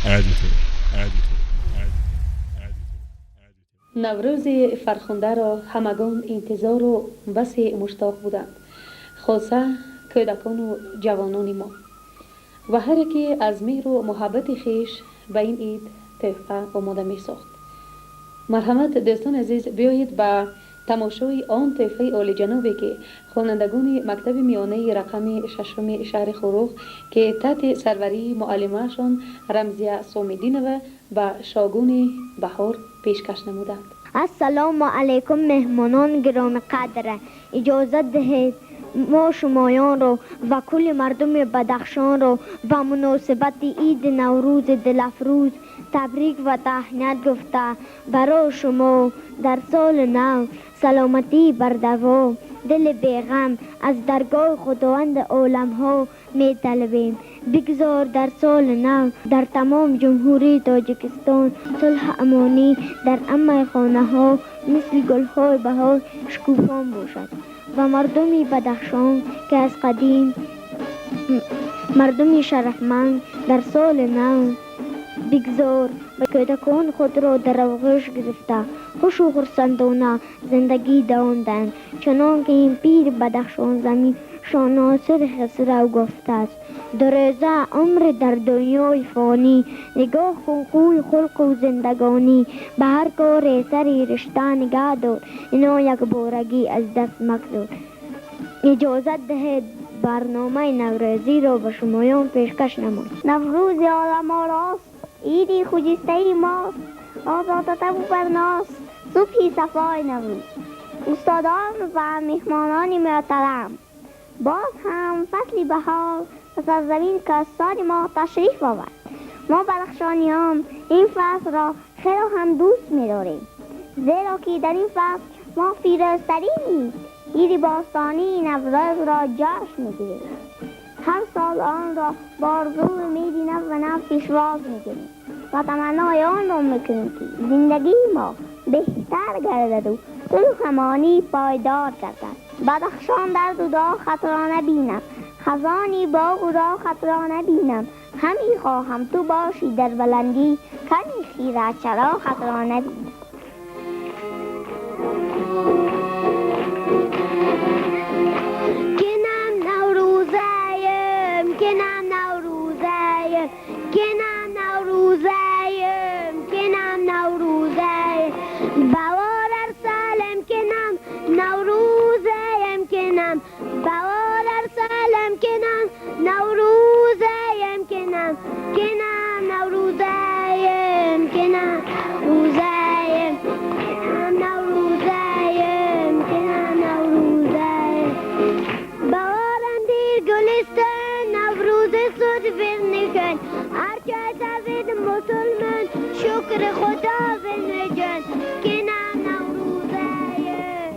Editor, editor, editor, editor, editor. Наврӯзи фархундаро ҳамагон интизору басе муштоқ буданд, хоса кӯдакону ҷавонони мо, ва ҳар яке аз меҳру муҳаббати хеш ба ин ид тӯҳфа омода месохт. Марҳамат, дӯстони азиз, биёед ба тамошои он тӯҳфаи олиҷанобе, ки хонандагони мактаби миёнаи рақами шашуми шаҳри Хуруғ, ки таҳти сарварии муаллимаашон Рамзия Сомиддинова, ба шогуни баҳор пешкаш намуданд. Ассалому алайкум, меҳмонон гиромиқадр. Иҷозат диҳед, мо шумоёнро ва кулли мардуми Бадахшонро ба муносибати иди Наврӯзи дилафрӯз табрик ва таҳният гуфта, барои шумо дар соли нав саломатии бардавом, дили беғам аз даргоҳи Худованди оламҳо металабем. Бигзор дар соли нав дар тамом Ҷумҳурии Тоҷикистон сулҳ, амонӣ дар ҳамаи хонаҳо мисли гулҳои баҳор шукуфон бошад ва мардуми Бадахшон, ки аз қадим мардуми шарафманд, дар соли нав бигзор ба кӯдакон худро дар оғӯш гирифта, хушу хурсандона зиндагӣ давом диҳанд, чунон ки ин пири Бадахшон замин Шоносири Хисрав гуфтааст: «Дурӯза умри дар дунёи фонӣ, нигоҳ кун хӯю хулқу зиндагонӣ, ба ҳар коре сари ришта нигаҳ дор, ино якборагӣ аз даст магзор». Иҷозат диҳед, барномаи наврӯзиро ба шумоён пешкаш намоем. Наврӯзи оламорост, иди хуҷистаи мост, озодатаву барност субҳи сафои Наврӯз. Устодон ва меҳмонони муҳтарам, боз ҳам фасли баҳор ба сарзамини кӯҳистони мо ташриф овард. Мо, бадахшониён, ин фаслро хело ҳам дӯст медорем, зеро ки дар ин фасл мо фирӯзтарин ид, иди бостонии Наврӯзро ҷашн мегирем. Ҳар сол онро бо орзую умеди нав ва нав пешвоз мегирем ва таманнои онро мекунем, ки зиндагии мо беҳтар гардаду сулҳу амонӣ пойдор гардад. Бадахшон, дарду доғатро набинам, хазони боғу роғатро набинам, ҳамӣ хоҳам ту бошӣ дар баландӣ, кани хира чароғатро набинам. Кинам Наврӯзаем, кинам Наврӯзаем, кинам Наврӯзаем, кинам Наврӯзаем, бавор арсалем, кинам Наврӯзаем, кинам бавор арсалем, кинам Наврӯзаем, кинам, кинам Наврӯзаем, кинам Наврӯзаем, кинам Наврӯзаем, кинам Наврӯзаем. Баҳорам дир гулистон, Наврӯзи суд бирникун, ҳар савид мусулмон шукри Худо бинҷун, кинам Наврӯзаем.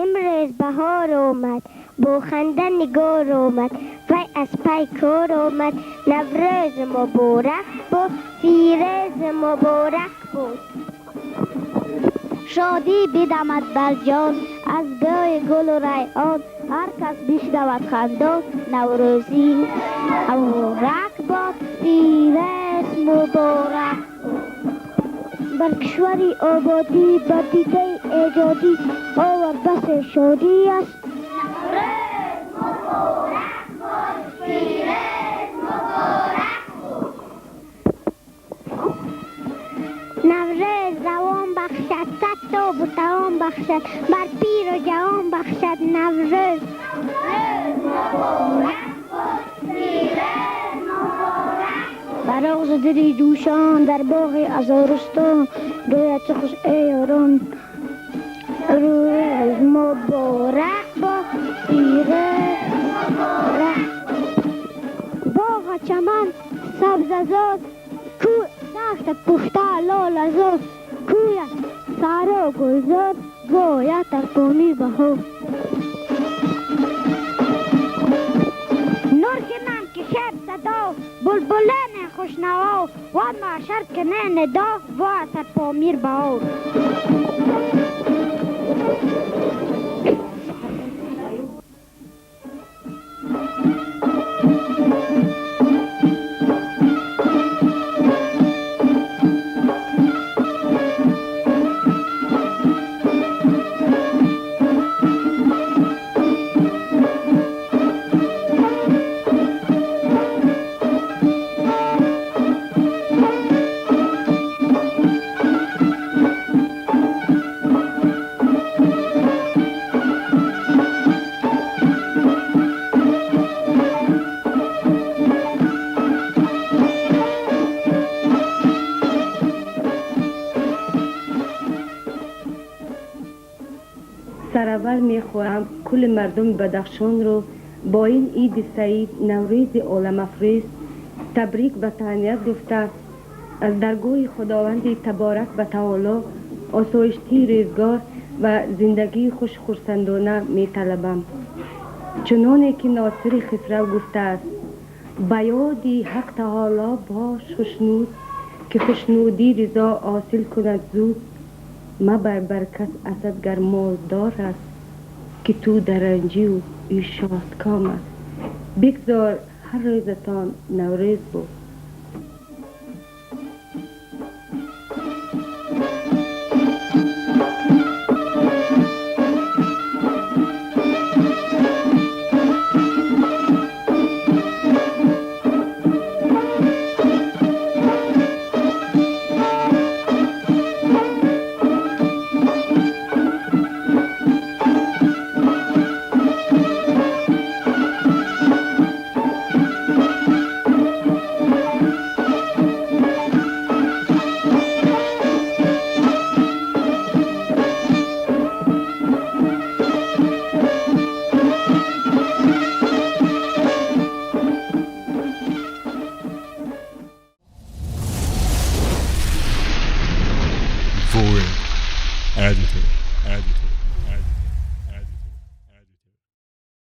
Имрӯз баҳор омад, бо ханда нигор омад, вай аз пай кор омад. Наврӯз муборак буд, фирӯз муборак буд. Шодӣ бидамад бар ҷон аз бӯи гулу райҳон, ҳар кас бишнавад хандон. Наврӯзӣ муборак бод, фирӯз муборак. Бар кишвари ободӣ, бар дидаи эҷодӣ овар басе шодӣ аст. Наврӯз муборак буд, фирӯз муборак буд. Наврӯз равон бахшад, сад тобу тавон бахшад, бар пиру ҷавон бахшад Наврӯз. Наврӯз муборак буд, фирӯз муборак. Бар оғзи дили ҷӯшон, дар боғи азорустон рӯяд чӣ хуш, эй ёрон. Рӯз муборак бод, фирӯз муборак. Боғу чаман сабзазор ку, дашта пӯшта лолазор, кӯя саро гулзор, бояд дар Помир баҳор. Нур кинам ки шеб садо, булбулони хушнаво ва маҳшар кине нидо, ва Помир баҳор. Аввал мехоҳам кулли мардуми Бадахшонро бо ин иди саид, Наврӯзи оламафрӯз, табрик ва таҳният гуфта, аз даргоҳи Худованди таборак ва таоло осоиштии рӯзгор ва зиндагии хушхурсандона металабам. Чуноне ки Носири Хисрав гуфтааст: «Ба ёди Ҳақ таоло бош хушнуд, ки хушнудӣ ризо ҳосил кунад зуд. Мабар бар кас ҳасад, гар молдор аст, ки ту дар ранҷию ӯ шодком аст. Бигзор ҳар рӯзатон Наврӯз буд». Void. Agitated.